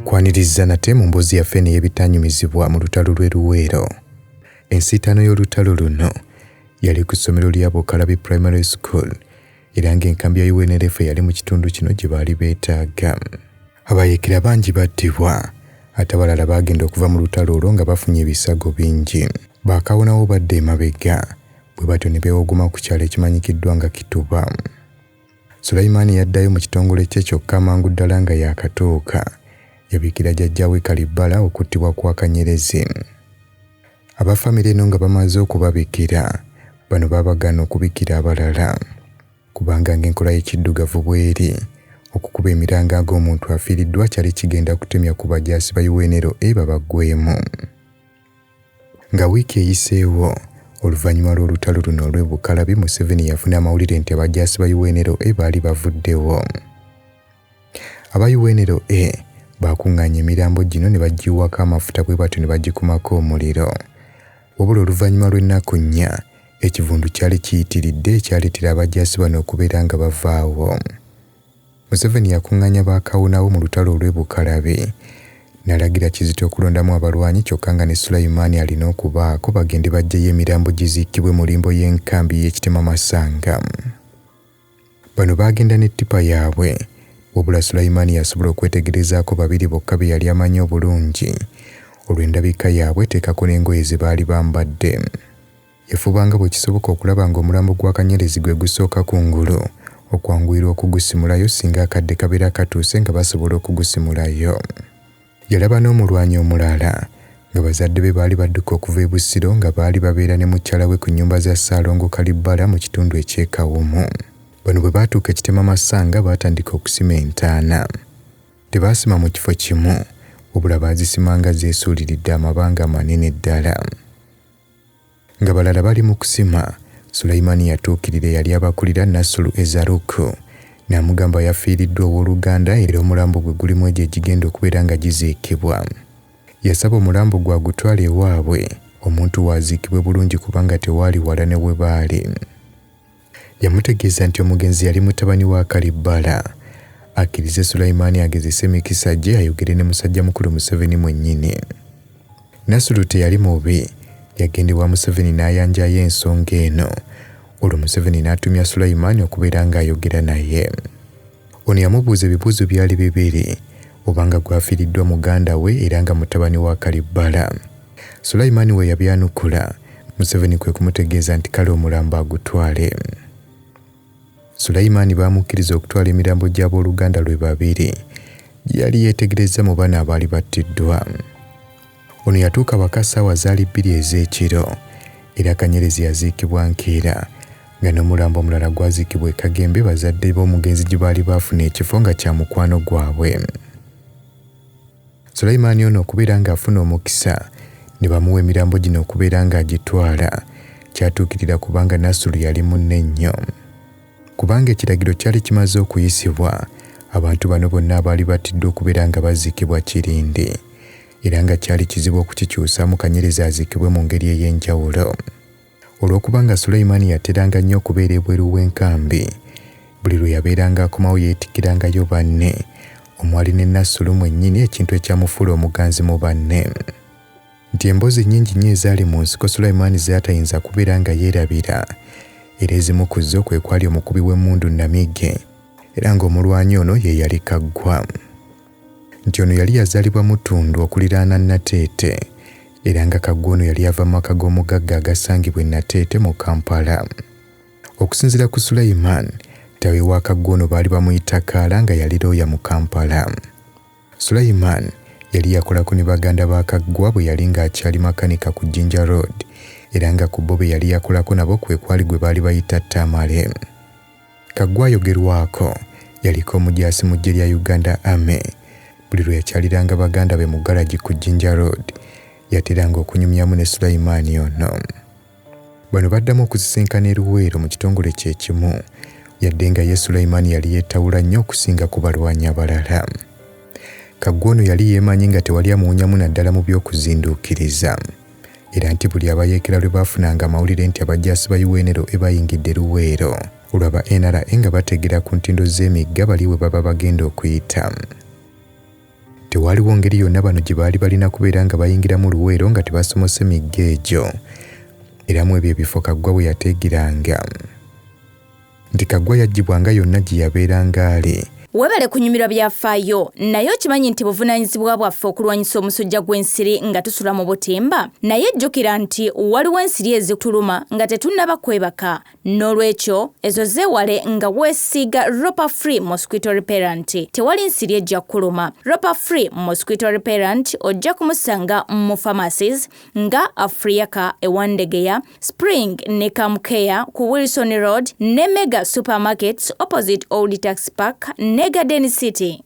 Nkwaniriza nate mu mboozi yaffe eno ey'ebitanyumizibwa mu lutalo lw'e Luweero. Ensiitaano y'olutalo luno yali ku ssomero lya Bukalabi Primary School era ng'enkambi ya UNLF eyali mu kitundu kino gye baali beetaaga. Abayeekera bangi battibwa ate abalala baagenda okuva mu lutalo olwo nga bafunye ebisago bingi. Baakawonawo badda emabega bwe batyo ne beewogoma ku kyalo ekimanyikiddwa nga Kituba. Sulaiman yaddayo mu kitongole kye kyokka amangu ddala nga yaakatuuka, yabikira jjajjaawe Kalibbala okuttibwa kwa Kanyerezi. Aba famire eno nga bamaze okubabikira, bano baabagaana okubikira abalala kubanga ng'enkola y'ekiddugavu bw'eri, okukuba emiranga ng'omuntu afiiriddwa kyali kigenda kutemya ku bajaasi ba UNLA babaggweemu. Nga wiiki eyiseewo oluvannyuma lw'olutalo luno olw'e Bukalabi, Museveni yafuna amawulire nti abajaasi ba UNLA baali bavuddewo. Aba UNLA baakuŋŋaanya emirambo gino ne bagiyiwako amafuta bwe batyo ne bagikumako omuliro. Wabula oluvannyuma lw'ennaku nnya, ekivundu kyali kiyitiridde ekyaleetera abajaasi bano okubeera nga bavaawo. Museveni yakung'aanya ba kawonawo mu lutalo olw'e Bukalabi n'alagira Kizito okulondamu abalwanyi kyokka nga ne Sulaiman alina okubaako bagende baggyeyo emirambo giziikibwe mu limbo y'enkambi y'e Kitemasanga. Bano baagenda ne ttipa yaabwe wabula Sulaiman yasobola okwetegerezaako babiri bokka be yali amanyi obulungi olw'endabika yaabwe teekako n'engoye ze baali bambadde. Yafuba nga bwe kisoboka okulaba ng'omulambo gwa Kanyerezi gwe gusooka ku ngulu okwanguyirwa okugusimulayo singa akadde kabeera katuuse nga basobola okugusimulayo. Yalaba n'omulwanyi omulala nga bazadde be baali badduka okuva e Busiro nga baali babeera ne mukyala we ku nnyumba za Ssaalongo Kalibbala mu kitundu eky'e Kawumu. Bano bwe baatuuka e Kitemasanga baatandika okusima entaana. Tebaasima mu kifo kimu wabula baazisima nga zeesuuliridde amabanga manene ddala. Nga balala bali mu kusima, Sulaiman yatuukirira eyali abakulira Nasulu Ezaruku n'amugamba yafiiriddwa ow'oluganda era omulambo gwe guli mw'egyo egigenda okubeera nga giziikibwa. Yasaba omulambo gwe agutwale ewaabwe omuntu we aziikibwe bulungi kubanga tewaali wala ne we baali. Yamutegeeza nti omugenzi yali mutabani wa Kalibbala, akkirize Sulaiman agezese emikisa gye ayogere ne musajjamukulu Museveni mwennyini. Nasulu teyali mubi, yagenda ewa Museveni n'ayanjayo ensonga eno olwo Museveni n'atumya Sulaiman okubeera ng'ayogera naye. Ono yamubuuza ebibuuzo byali bibiri, oba nga gw'afiiriddwa muganda we era nga mutabani wa Kalibbala. Sulaiman we yabyanukula, Museveni kwe kumutegeeza nti kale omulambo agutwale. Sulaiman baamukkiriza okutwala emirambo gy'abooluganda lwe babiri gye yali yeetegerezza mu bano abaali battiddwa. Ono yatuuka waka ssaawa zaali bbiri ez'ekiro era Kanyerezi yaziikibwa nkeera nga n'omulambo omulala gwaziikibwa e Kagembe bazadde b'omugenzi gye baali baafuna ekifo nga kya mukwano gwabwe. Sulaiman ono okubeera ng'afuna omukisa ne bamuwa emirambo gino okubeera ng'agitwala kyatuukirira kubanga Nasulu yali munne nnyo. Kubanga ekiragiro kyali kimaze okuyisibwa, abantu bano bonna abaali battiddwa okubeera nga baziikibwa kirindi era nga kyali kizibu okukikyusaamu Kanyerezi aziikibwe mu ngeri ey'enjawulo. Olw'okuba nga Sulaiman yateranga nnyo okubeera ebweru w'enkambi, buli lwe yabeeranga akomawo yeetikkirangayo banne omwali ne Nassulu mwennyini ekintu ekyamufuula omuganzi mu banne. Nti emboozi nnyingi nnyo ezaali mu nsiko Sulaiman z'atayinza kubeera nga yeerabira era ezimu ku zo kwe kwali omukubi w'emmundu Namige era ng'omulwanyi ono ye yali Kaggwa. Nti ono yali yazaalibwa Mutundu okuliraana Nateete era nga Kaggwa ono yali ava mu maka g'omugagga agasangibwa e Nateete mu Kampala. Okusinziira ku Sulaiman, ttaawe wa Kaggwa ono baali bamuyita Kaala nga yali looya mu Kampala. Sulaiman yali yakolako ne baganda ba Kaggwa bwe yali ng'akyali makanika ku Jinja Road era nga ku bo be yali yakolako nabo kwe kwali gwe baali bayita Tamale. Kaggwa ayogerwako yaliko omujaasi mu ggye lya Uganda Army. Buli lwe yakyaliranga baganda be mu galagi ku Jinja Road, yateranga okunyumyamu ne Sulaiman ono. Bano baddamu okusisinkana e Luweero mu kitongole kye kimu yadde nga ye Sulaiman yali yeetawula nnyo okusinga ku balwanyi abalala. Kaggwa ono yali yeemanyi nga tewali amuwunyamu naddala mu by'okuzinduukiriza era nti buli abayeekera lwe baafunanga amawulire nti abajaasi ba UNLA bayingidde Luweero olwo aba NRA nga bategera ku ntindo z'emigga bali we baba bagenda okuyita. Tewaaliwo ngeri yonna bano gye baali balina kubeera nga bayingiramu Luweero nga tebasomose migga egyo. Era mu ebyo ebifo Kaggwa we yateegeranga nti Kaggwa yaggyibwanga yonna gye yabeeranga ali. Webale kunyumirwa byafaayo, naye okimanyi nti buvunaanyizibwa bwaffe okulwanyisa omusujja gw'ensiri nga tusula mu butimba? Naye jjukira nti waliwo ensiri ezituluma nga tetunnaba kwebaka. N'olwekyo ezo zeewale nga weesiiga Ropa Free Mosquito Repellent. Tewali nsiri ejja kukuluma. Ropa Free Mosquito Repellent ojja kumusanga mu pharmacies nga Afriaka e Wandegeya, Spring ne Camcare ku Wilson Road ne Mega Supermarkets opposite Old Tax Park ne Garden City.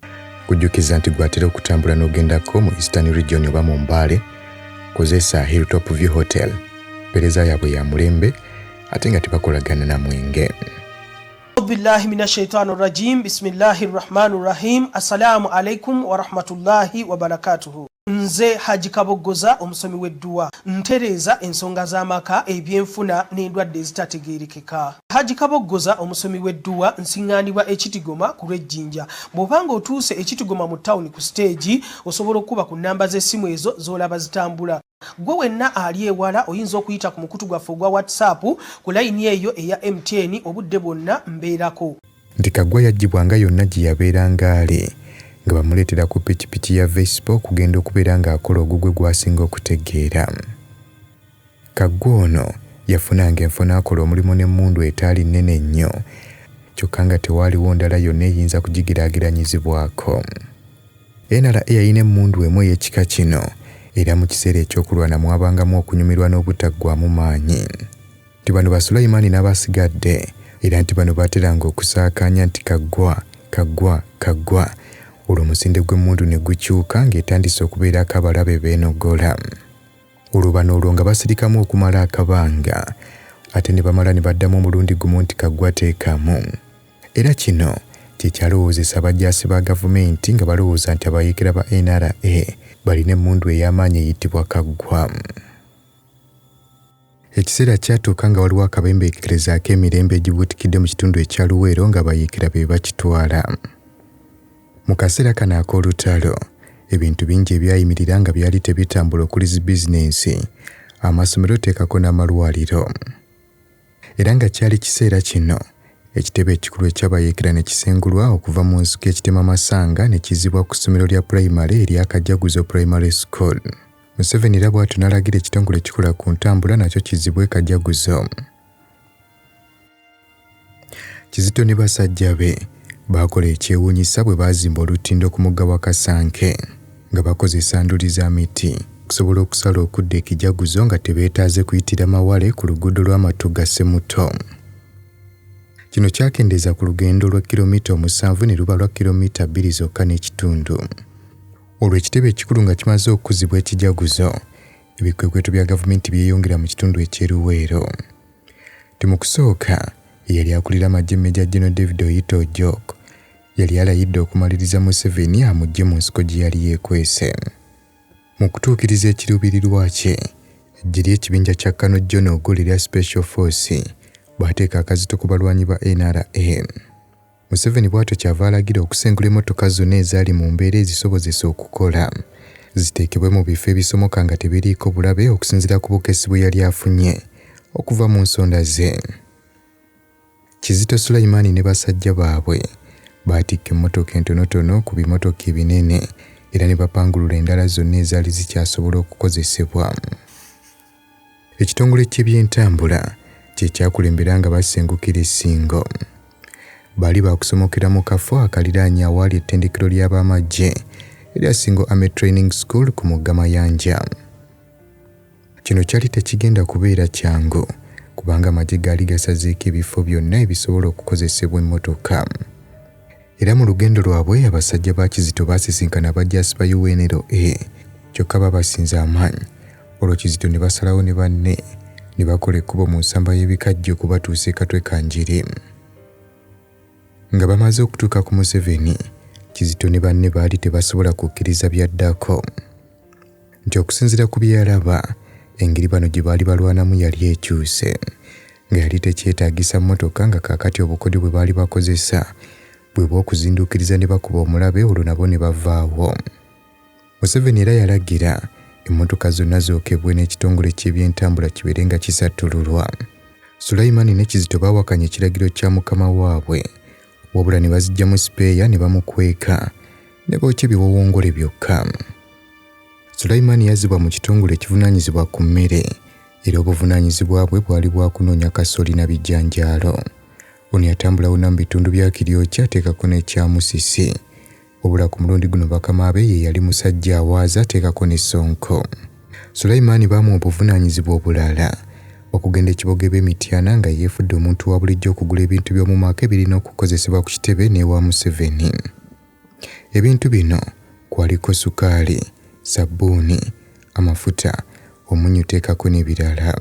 Kujjukiza nti gw'atera okutambula n'ogendako mu Eastern Region oba mu Mbale, kozesa Hilltop View Hotel. Mpeereza yaabwe ya mulembe ate nga tebakolagana na mwenge. Billahi mina shaitani rajim bismillahi rahmani rahim. Assalamu alaikum warahmatullahi wabarakatuhu. Nze Haji Kaboggoza, omusomi w'edduwa, ntereeza ensonga z'amaka, ebyenfuna n'endwadde ezitategeerekeka. Haji Kaboggoza, omusomi w'edduwa, nsiŋŋaanibwa Ekitigoma ku lw'Ejjinja. Bw'obanga otuuse Ekitigoma mu tawuni ku siteegi, osobola okukuba ku nnamba z'essimu ezo z'olaba zitambula. Gwe wenna ali ewala oyinza okuyita ku mukutu gwaffe ogwa WhatsApp ku layini eyo eya MTN, obudde bwonna mbeerako. Nti Kaggwa yaggyibwanga yonna gye yabeeranga ali nga bamuleetera ku pikipiki ya Vespa okugenda okubeera ng'akola ogugwe gw'asinga okutegeera. Kaggwa ono yafunanga enfo n'akola omulimu n'emmundu etaali nnene nnyo kyokka nga tewaaliwo ndala yonna eyinza kugigeraageranyizibwako. NRA yalina emmundu emu ey'ekika kino era mu kiseera eky'okulwana mwabangamu okunyumirwa n'obutaggwaamu maanyi. Nti bano ba Sulaiman n'abasigadde era nti bano baateranga okusaakaanya nti Kaggwa, Kaggwa, Kaggwa, olwo omusinde gw'emmundu ne gukyuka ng'etandise okubeerako abalabe beenogola. Olwo bano olwo nga basirikamu okumala akabanga ate ne bamala ne baddamu omulundi gumu nti Kaggwa teekamu. Era kino kye kyalowoozesa abajaasi ba gavumenti nga balowooza nti abayeekera ba NRA balina emmundu ey'amaanyi eyitibwa Kaggwa. Ekiseera kyatuuka nga waliwo akabembeekereza ak'emirembe egibuutikidde mu kitundu ekya Luweero ng'abayeekera be bakitwala. Mu kaseera kano ak'olutalo, ebintu bingi ebyayimirira nga byali tebitambula okuli zi bizinensi, amasomero teekako n'amalwaliro. Era nga kyali kiseera kino, ekitebe ekikulu eky'abayeekera ne kisengulwa okuva mu nsiko e Kitemamasanga ne kizzibwa ku ssomero lya pulayimale erya Kajaguzo Primary School. Museveni era bw'atyo n'alagira ekitongole ekikola ku ntambula nakyo kizzibwe e Kajaguzo. Kizito ne basajja be baakola ekyewuunyisa bwe baazimba olutindo ku mugga wa Kasanke nga bakozesa nduli za miti okusobola okusala okudda e Kijaguzo nga tebeetaaze kuyitira Mawale ku luguudo lwa Matugga Ssemuto. Kino kyakendeeza ku lugendo lwa kilomita 7 ne luba lwa kilomita 2 zokka n'ekitundu. Olwo ekitebe ekikulu nga kimaze okukuzibwa e Kijaguzo, ebikwekweto bya gavumenti byeyongera mu kitundu eky'e Luweero. Nti mu kusooka eyali akulira amagye Major General David Oyite Ojok yali alayidde okumaliriza Museveni amuggye mu nsiko gye yali yeekwese. Mu kutuukiriza ekiruubirirwa kye, eggye ly'ekibinja kya Colonel John Oguli erya Special Force baateeka akazito ku balwanyi ba NRA. Museveni bw'atyo ky'ava alagira okusengula emmotoka zonna ezaali mu mbeera ezisobozesa okukola ziteekebwe mu bifo ebisomoka nga tebiriiko bulabe okusinziira ku bukessi bwe yali afunye okuva mu nsonda ze. Kizito Sulaiman ne basajja baabwe baatikka emmotoka entonotono ku bimotoka ebinene era ne bapangulula endala zonna ezaali zikyasobola okukozesebwa. Ekitongole ky'ebyentambula kye kyakulembera nga basengukira e Ssingo. Baali baakusomokera mu kafo akaliraanye awaali ettendekero ly'ab'amaggye erya Ssingo Army Training School ku mugga Mayanja. Kino kyali tekigenda kubeera kyangu kubanga amagye gaali gasazeeko ebifo byonna ebisobola okukozesebwa emmotoka. Era mu lugendo lwabwe abasajja ba Kizito baasisinkana abajaasi ba UNLA kyokka babasinza amaanyi olwo Kizito ne basalawo ne banne ne bakola ekkubo mu nsamba y'ebikajjo okubatuusa e Katwe Kanjiri. Nga bamaze okutuuka ku Museveni, Kizito ne banne baali tebasobola kukkiriza byaddako. Nti okusinziira ku bye yalaba, engeri bano gye baali balwanamu yali ekyuse, nga yali tekyetaagisa mmotoka nga kaakati obukodyo bwe baali bakozesa bwe bw'okuzinduukiriza ne bakuba omulabe olwo nabo ne bavaawo. Museveni era yalagira emmotoka zonna zookebwe n'ekitongole ky'ebyentambula kibeere nga kisattululwa. Sulaiman ne Kizito baawakanya ekiragiro kya mukama waabwe wabula ne baziggyamu sipeeya ne bamukweka ne bookya ebiwowongole byokka. Sulaiman yazzibwa mu kitongole ekivunaanyizibwa ku mmere era obuvunaanyizibwa bwe bwali bwa kunoonya kasooli na bijanjaalo. Ono yatambula wonna mu bitundu bya Kiryokya ateekako n'ekya Musisi. Wabula ku mulundi guno bakama be ye yali musajja awaaza ateekako ne Ssonko. Sulaiman baamuwa obuvunaanyizibwa obulala okugenda e Kibogebe e Mityana nga yeefudde omuntu wa bulijjo okugula ebintu by'omu maka ebirina okukozesebwa ku kitebe n'ewa Museveni. Ebintu bino kwaliko sukaali, sabbuuni, amafuta, omunnyu teekako n'ebirala.